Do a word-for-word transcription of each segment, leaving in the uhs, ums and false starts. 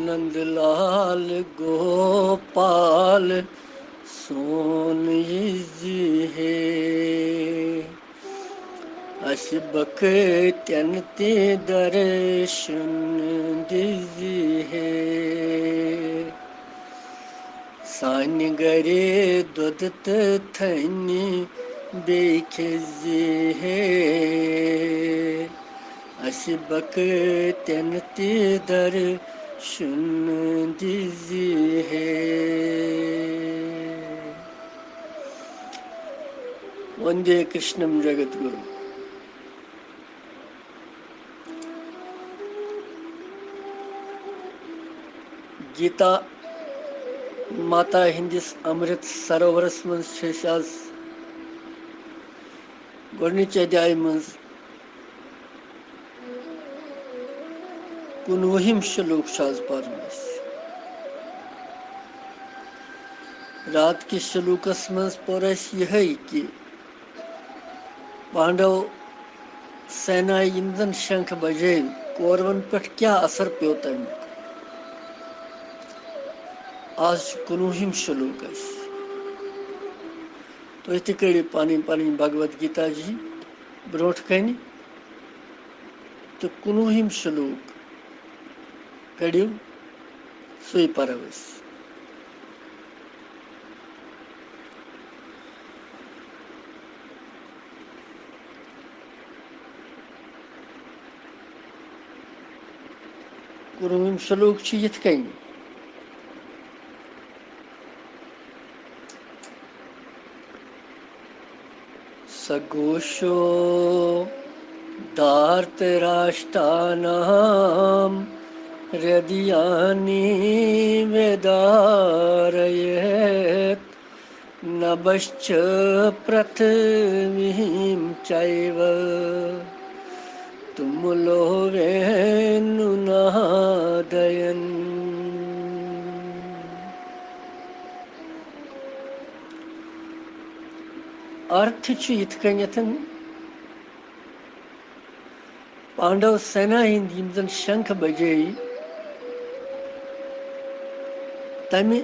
نند لال گوپال سون یہِ زِ ہے، اَسہِ بکتن تہِ درشن دِزِ ہے۔ سانہِ گرِ دۄدٕ تہٕ تھٔنہِ بیٚیہِ کھیٚزِ ہے۔ اَسہِ بکتن تہِ درشن دِزِ ہے۔ وندے کرشنم جگت گرو۔ گیتا ماتا ہٕنٛدِس امرت سروورس منٛز چھِ أسۍ آز گۄڈٕنِچ ادیایہِ منٛز کُنوُہِم شلوک چھُ آز پرُن اَسہِ۔ راتہٕ کِس شلوکس منٛز پوٚر اَسہِ یِہوٚے کہِ پانڈو سینا یِم زن شنکھ بجٲوۍ، کورون پٮ۪ٹھ کیٛاہ اثر پیوٚو تمیُک؟ آز چھُ کُنوُہِم شلوک اَسہِ۔ تُہۍ تہِ کٔڑِو پنٕنۍ پنٕنۍ بھگوت گیتا جی برونٛٹھ کنہِ تہٕ کُنوُہِم شلوک کٔڑِو، سُے پرو أسۍ۔ کُنوُہِم شلوک چھُ یِتھ کٔنۍ۔ سگوشو دھارتراشٹرانام ہردیانی ودھارایت، نبشچ پرتھویم چیو تملو وینونادین۔ ارتھ چھُ یِتھ کٔنٮ۪تھ، پانڈو سینا ہٕنٛدۍ یِم زن شنکھ بجے، تمہِ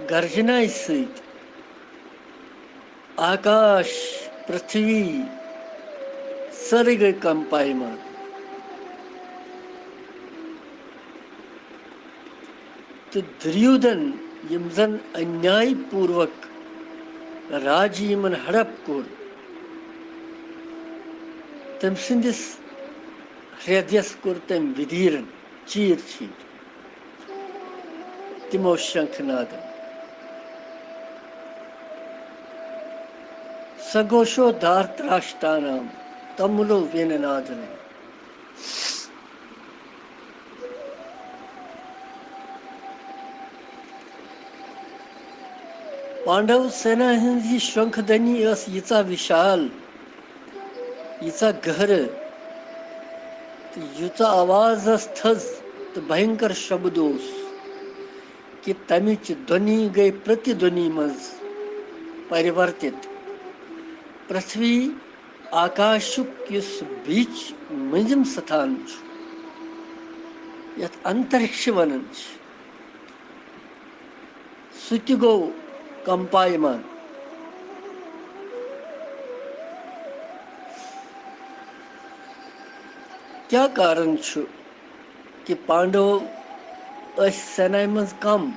گرجنایہِ سۭتۍ آکاش، پرتھوی، سٲرٕے گٔے کمپایمان۔ تہٕ دُریودن، یِم زن انیاے پوٗروک راجہِ یِمن ہڑپ کوٚر، تٔمۍ سٕنٛدِس ہردیس کوٚر تٔمۍ وِدیٖرن، چیٖر چیٖر۔ تِمو شنکھ نادن۔ سگوشو دھارتراشٹرانام تملو وینونادن۔ پانڈو سینا ہٕنٛز یہِ شنکھ دھنی ٲس ییٖژاہ وِشال، ییٖژاہ گہرٕ تہٕ ییٖژاہ آواز ٲس تھٔز تہٕ بھینکر شبد اوس کہِ تمِچ دھونی گٔے پرتِدھونی منٛز پرورتِت۔ پرتھوی آکاشُک یُس بیٖچ مٔنٛزِم ستھان چھُ، یتھ انترکش ونان چھِ، سُہ تہِ گوٚو کمپایمان۔ کیٛاہ کارن چھُ کہِ پانڈو ٲسۍ سینایہِ منٛز کم،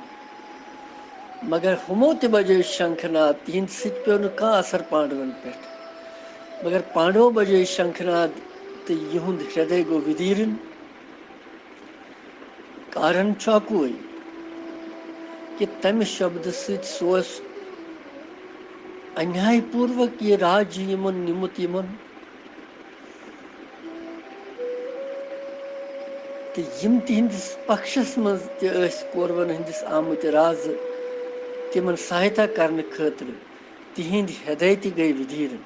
مگر ہُمو تہِ بجٲے شنکھ ناد، تِہنٛدِ سۭتۍ پیوٚو نہٕ کانٛہہ اثر پانڈون پٮ۪ٹھ، مگر پانڈو بجٲے شنکھ ناد تہٕ یِہُنٛد ہردے گوٚو وِدیٖرن۔ کارن چھُ اکُے کہِ تمہِ شبدٕ سۭتۍ سُہ اوس انیاے پوٗروک یہِ راج یِمن نیُمُت یِمن، تہٕ یِم تِہنٛدِس پکشس منٛز تہِ ٲسۍ کورون ہٕنٛدِس آمٕتۍ رازٕ، تِمن سہایتا کرنہٕ خٲطرٕ تِہنٛدۍ ہدایتہِ گٔے وِدھیٖرن۔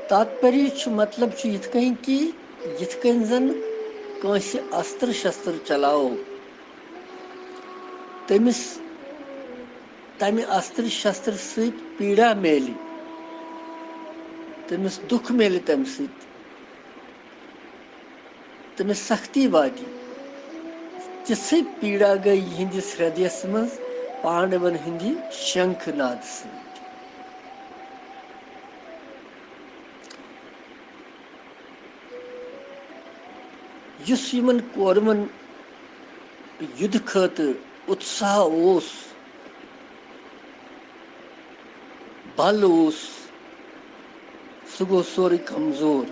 تاتپریہ چھُ مطلب چھُ یِتھ کٔنۍ کہِ یِتھ کٔنۍ زن کٲنٛسہِ استر شستر چلاوو، تٔمِس تمہِ استر شستر سۭتۍ پیڑا میلہِ، تٔمِس دُکھ میلہِ تَمہِ سۭتۍ، تٔمِس سختی واتہِ۔ تِژھٕے پیٖڑا گٔے یِہنٛدِس ہردیس منٛز پانڈون ہٕنٛدِ شنکھ نادٕ سۭتۍ۔ یُس یِمن کورمن یُدٕ خٲطرٕ اُتساہ اوس، بل اوس، سُہ گوٚو سورُے کمزور۔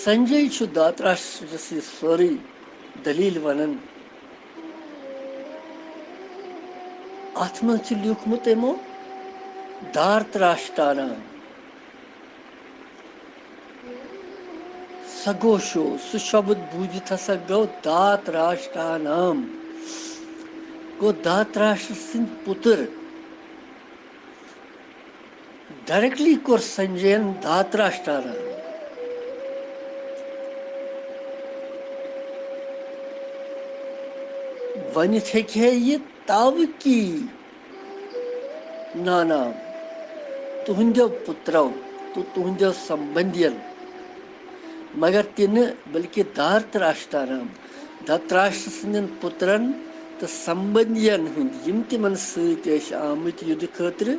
سنجے چھُ دھرتراشٹرس یہِ سٲرٕے دٔلیٖل وَنان۔ اَتھ منٛز چھُ لیوٗکھمُت یِمو دھرتراشٹرا نام۔ سُہ گوٚو شو، سُہ شبد بوٗزِتھ ہسا گوٚو دھرتراشٹرا نام۔ گوٚو دھرتراشٹر سٕنٛدۍ پُتٕر۔ Directly کوٚر سنجین دھرتراشٹرا نام۔ ؤنِتھ ہیٚکہِ ہے یہِ تاوکی نانام، تُہنٛدیو پُترو تہٕ تُہنٛدیو سمبندین، مگر تہِ نہٕ، بلکہِ دھرتراشٹرا نام، دھرتراشٹر سٕنٛدٮ۪ن پُترن تہٕ سمبندین ہٕنٛدۍ، یِم تِمن سۭتۍ ٲسۍ آمٕتۍ یُدٕ خٲطرٕ،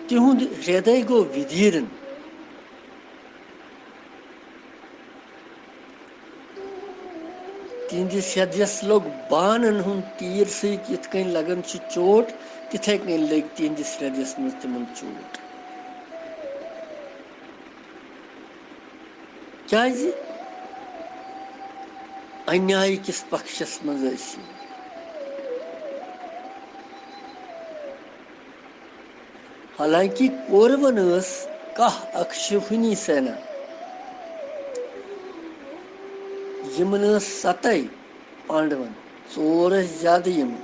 تِہُنٛد ہردے گوٚو وِدیٖرن۔ تِہنٛدِس ہردیس لوٚگ بانن ہُنٛد تیٖر سۭتۍ یِتھ کٔنۍ لگان چھِ چوٹ، تِتھے کٔنۍ لٔگۍ تِہنٛدِس ہردیس منٛز تِمن چوٹ۔ کیازِ؟ انیایہِ کِس پکشس منٛز ٲسۍ یِم۔ حالانکہِ کورون ٲس کاہ اکشوہنی سینا، یِمن ٲس ستے پانڈون، ژور ٲسۍ زیادٕ یِم۔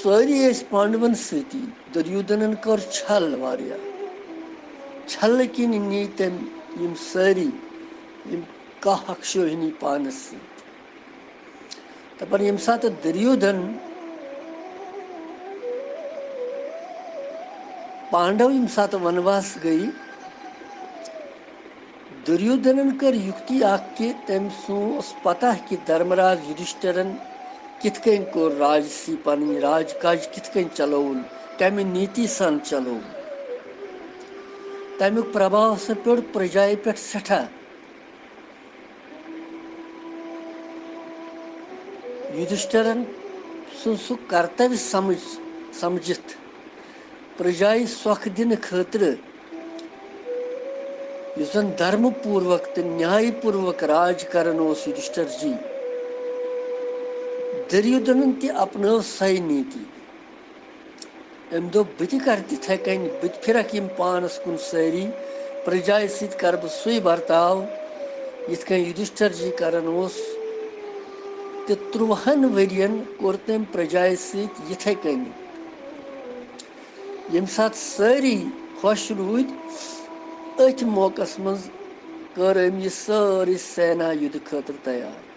سٲری ٲسۍ پانڈون سۭتی۔ دُریودھنن کٔر چھل واریاہ۔ چھلہٕ کِنۍ نی تٔمۍ یِم سٲری، یِم کاہ اکشوہنی پانس سۭتۍ۔ دَپان، ییٚمہِ ساتہٕ دُریودھن پانڈو ییٚمہِ ساتہٕ ونواس گٔیہِ، دُریودھنن کٔر یُکتی اکھ کہِ تٔمۍ سُہ اوس پتہ کہِ دھرمراج یُدھشٹرن کِتھ کٔنۍ کوٚر راجسی پنٕنۍ راج کاج کِتھ کٔنۍ چلووُن، کمہِ نیتی سان چلووُن۔ تمیُک پربھاو ہسا پیوٚو پرجایہِ پٮ۪ٹھ سٮ۪ٹھاہ۔ یُدھشٹرن سُنٛد سُہ کرتویہ سمجھ، سمجھِتھ پرجایہِ سۄکھ دِنہٕ خٲطرٕ، یُس زن دھرمہٕ پوٗروک تہٕ نیایہِ پوٗروک راج کران اوس یُدھشٹر جی، دُریودھنن تہِ اپنٲو سۄے نیتی۔ أمۍ دوٚپ، بہٕ تہِ کرٕ تِتھے کٔنۍ، بہٕ تہِ پھرکھ یِم پانس کُن سٲری، پرجایہِ سۭتۍ کرٕ بہٕ سُے برتاو، یِتھ کٔنۍ یُدھشٹر جی کران اوس۔ تہٕ ترٛوہن ؤرین کوٚر تٔمۍ پرجایہِ سۭتۍ یِتھے کٔنۍ۔ ییٚمہِ ساتہٕ سٲری خۄش روٗدۍ، أتھۍ موقعس منٛز کٔر أمۍ یہِ سٲرٕے سینا یُدٕ خٲطرٕ تیار۔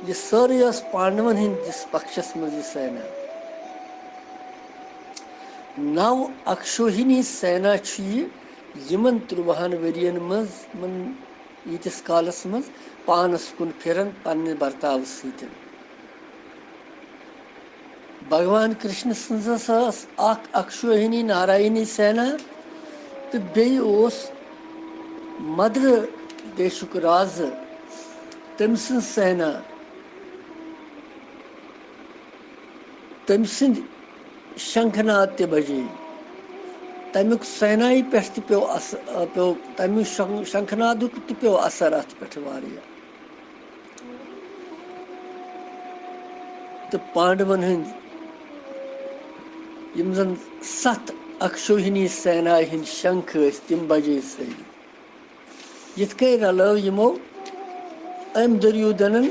یہِ سٲرٕے ٲس پانڈون ہٕنٛدِس پکشس منٛز یہِ سینا۔ نو اکشوہنی سینا چھُ یہِ، یِمن ترٛوہن ؤرین منٛز، یِمن ییٖتِس کالس منٛز پانس کُن پھِرن پننہِ برتاوٕ سۭتۍ۔ بھگوان کرشن سٕنٛز ہسا ٲس اکھ اکشوہنی نارایانی سینا تہٕ بیٚیہِ اوس مدرٕ دیشُک رازٕ، تٔمۍ سٕنٛز سینا، تٔمۍ سٕنٛدۍ شنکھناد تہِ بجے۔ تمیُک سینایہِ پٮ۪ٹھ تہِ پیوٚو اث-، پیوٚو، تمیُک شنکھنادُک تہِ پیوٚو اثر اتھ پٮ۪ٹھ واریاہ۔ تہٕ پانڈون ہٕنٛدۍ یِم زن ستھ اکشوہنی سینایہِ ہٕنٛدۍ شنکھ ٲسۍ، تِم بجے سٲری۔ یِتھ کٔنۍ رلٲو یِمو أمۍ دُریودھنن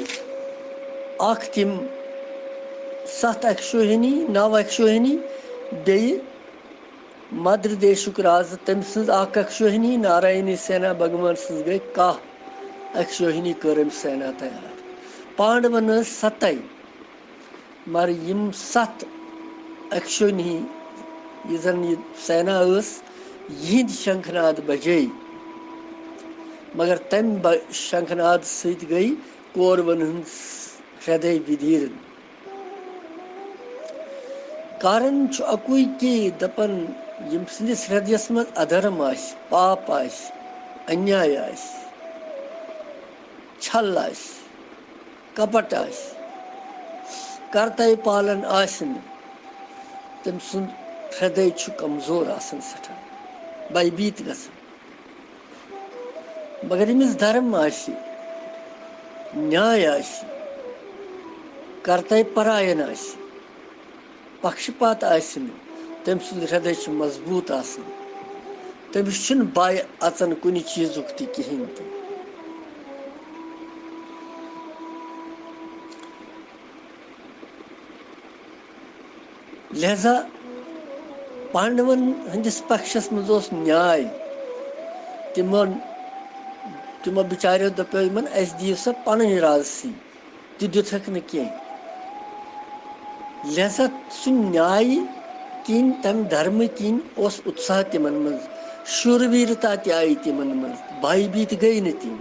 اکھ تِم ستھ اکشوہنی، نو اکشوہنی، بیٚیہِ مدر دیشُک رازٕ تٔمۍ سٕنٛز اکھ اکشوہنی، نارایانی سینا بھگوان سٕنٛز گٔے کاہ اکشوہنی، کٔر أمۍ سینا تیار۔ پانڈون ٲس ستَے، مگر یِم ستھ اکشونی، یہِ زن یہِ سینا ٲس، یِہنٛدۍ شنکھناد بجے۔ مگر تمہِ ب-، شنکھناد سۭتۍ گٔے کورون ہٕنٛز ہردے وِدیٖرن۔ کارن چھُ اکُے کہِ دپان، ییٚمہِ سٕنٛدِس ہردیس منٛز ادھرم آسہِ، پاپ آسہِ، انیاے آسہِ، چھل آسہِ، کپٹ آسہِ، کرتاے پالن آسہِ نہٕ، تٔمۍ سُنٛد ہردے چھُ کمزور آسان سٮ۪ٹھاہ، بھیبھیت گژھان۔ مگر ییٚمِس دھرم آسہِ، نیاے آسہِ، کرتاے پراین آسہِ، پکشپات آسہِ نہٕ، تٔمۍ سُنٛد ہردے چھُ مضبوٗط آسان۔ تٔمِس چھُنہٕ باے اژان کُنہِ چیٖزُک تہِ کِہیٖنۍ تہِ۔ لہذا پانڈون ہٕنٛدِس پکشس منٛز اوس نیاے۔ تِمن، تِمو بِچاریو دپیو یِمن، "اسہِ دِیِو سا پنٕنۍ رازسی"، تہِ دِتکھ نہٕ کینٛہہ۔ لہذا سُہ نیاے کِنۍ، تمہِ دھرمہٕ کِنۍ اوس اُتساہ تِمن منٛز، شوٗرویٖرتا تہِ آیہِ تِمن منٛز، بھیبھیت گٔے نہٕ تِم۔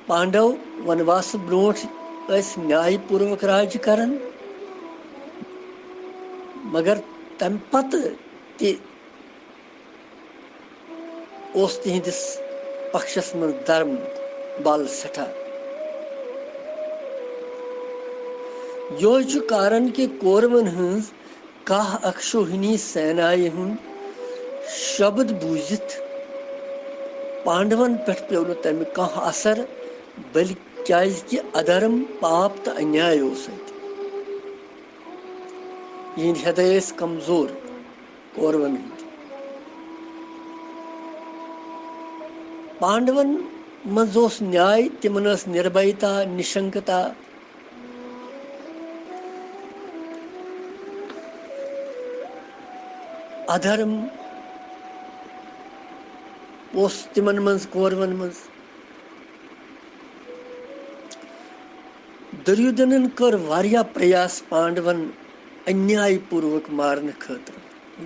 پانڈو ونواسہٕ برونٛٹھ ٲسۍ نیاے پوٗروک راج کران، مگر تمہِ پتہٕ تہِ اوس تِہنٛدِس پکشس منٛز دھرم بل سٮ۪ٹھاہ۔ یِہوے چھُ کارن کہِ کورون ہٕنٛز کاہ اکشوہنی سینایہِ ہُنٛد شبد بوٗزِتھ پانڈون پٮ۪ٹھ پیوٚو نہٕ تمہِ کانٛہہ اثر، بلکہِ کیازِ کہِ ادھرم، پاپ تہٕ انیاے اوس اتہِ۔ یِہنٛدۍ ہردے ٲسۍ کمزور کورون ہٕنٛدۍ۔ پانڈون منٛز اوس نیاے، تِمن ٲس نربھیتا، نشنکتا، ادھرم اوس تِمن منٛز، کورون منٛز۔ دُریودھنن کٔر واریاہ پریاس پانڈون انیاے پوٗروک مارنہٕ خٲطرٕ،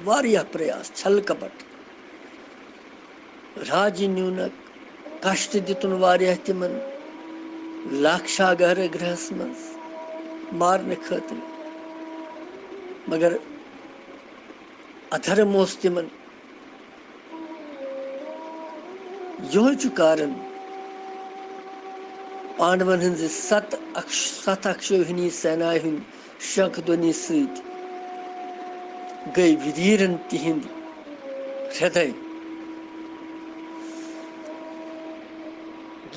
واریاہ پریاس، چھل کپٹ، راجہِ نیونک، کشٹ دِتُن واریاہ تِمن، لاکشا گرٕ گرہس منٛز مارنہٕ خٲطرٕ، مگر ادھرم اوس تِمن۔ یِہوے چھُ کارن پانڈون ہٕنٛزِ ست اکش-، ست اکشوہنی سینایہِ ہٕنٛدِ شنکھ دھونی سۭتۍ گٔے وِدیٖرن تِہنٛدۍ ہردے۔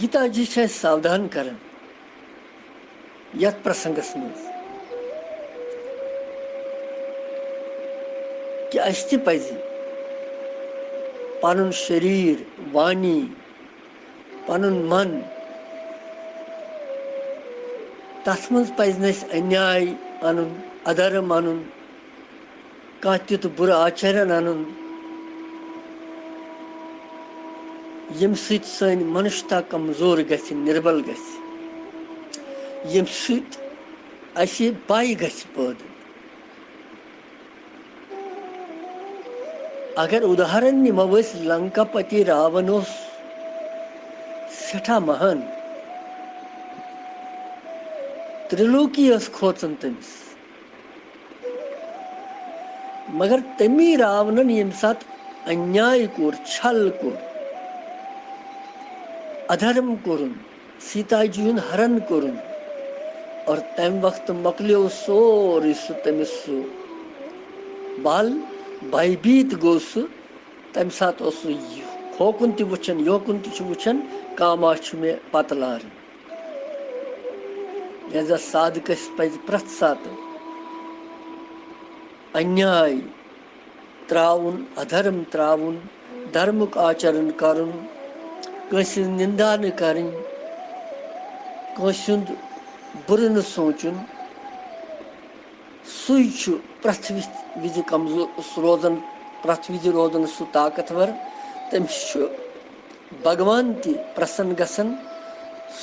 گیتا جی چھِ اَسہِ ساودھان کران یتھ پرسنگس منٛز کہِ اَسہِ تہِ پزِ پنُن شریٖر، وانی، پنُن من، تتھ منٛز پزِ نہٕ اَسہِ انیاے انُن، ادھرم انُن، کانٛہہ تیُتھ بُرٕ آچرن انُن، ییٚمہِ سۭتۍ سٲنۍ منُشتا کمزور گژھِ، نِربل گژھِ، ییٚمہِ سۭتۍ اَسہِ باے گژھِ پٲدٕ۔ اگر اُداہرن نِمو أسۍ، لنکاپتی راون اوس سٮ۪ٹھاہ مہان، ترٛلوکی ٲس کھوژان تٔمِس۔ مگر تٔمی راونن ییٚمہِ ساتہٕ انیاے کوٚر، چھل کوٚر، ادھرم کوٚرُن، سیتا جی ہُنٛد ہرن کوٚرُن، اور تمہِ وقتہٕ مۄکلیو سورُے سُہ تٔمِس سُہ بل، بھیبھیت گوٚو سُہ۔ تمہِ ساتہٕ اوس سُہ یہِ ہوکُن تہِ وٕچھان، یوکُن تہِ چھُ وٕچھان، کاما چھُ مےٚ پتہٕ لاران۔ لہذا سادھکس پزِ پرٛٮ۪تھ ساتہٕ انیاے ترٛاوُن، ادھرم ترٛاوُن، دھرمُک آچرن کرُن، کٲنٛسہِ ہٕنٛز نِندا نہٕ کرٕنۍ، کٲنٛسہِ ہُنٛد بُرٕ نہٕ سونٛچُن۔ سُے چھُ پرٛٮ۪تھ وِزِ، وِزِ کمزور روزان، پرٛٮ۪تھ وِزِ روزان سُہ طاقتور۔ تٔمِس چھُ بھگوان تہِ پرسن گژھن،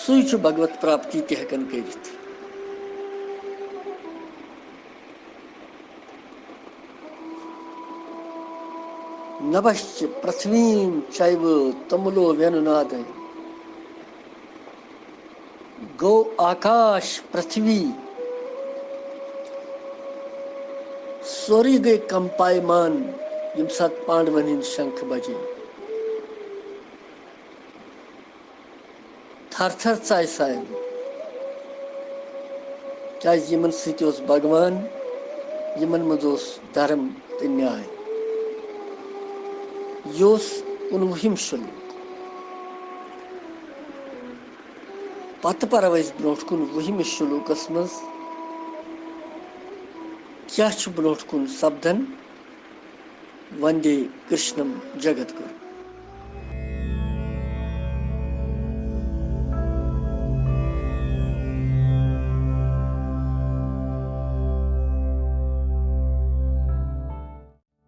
سُے چھُ بھگوت پراپتی تہِ ہٮ۪کان کٔرِتھ۔ نبشچ پرتھویم چیو تملو ویننادے۔ گوٚو آکاش، پرتھوی، سورُے گٔے کمپایمان، ییٚمہِ ساتہٕ پانڈون ہٕنٛدۍ شنکھ بجے۔ تھر تھر ژایہِ سارنٕے۔ کیازِ یِمن سۭتۍ اوس بھگوان، یِمن منٛز اوس دھرم تہٕ نیاے۔ یہِ اوس کُنوُہِم شلوک۔ پتہٕ پرو أسۍ برونٛٹھ کُن وُہمِس شلوکس منٛز کیاہ چھُ برونٛٹھ کُن سپدان۔ وندے کرشنم جگت گُروم۔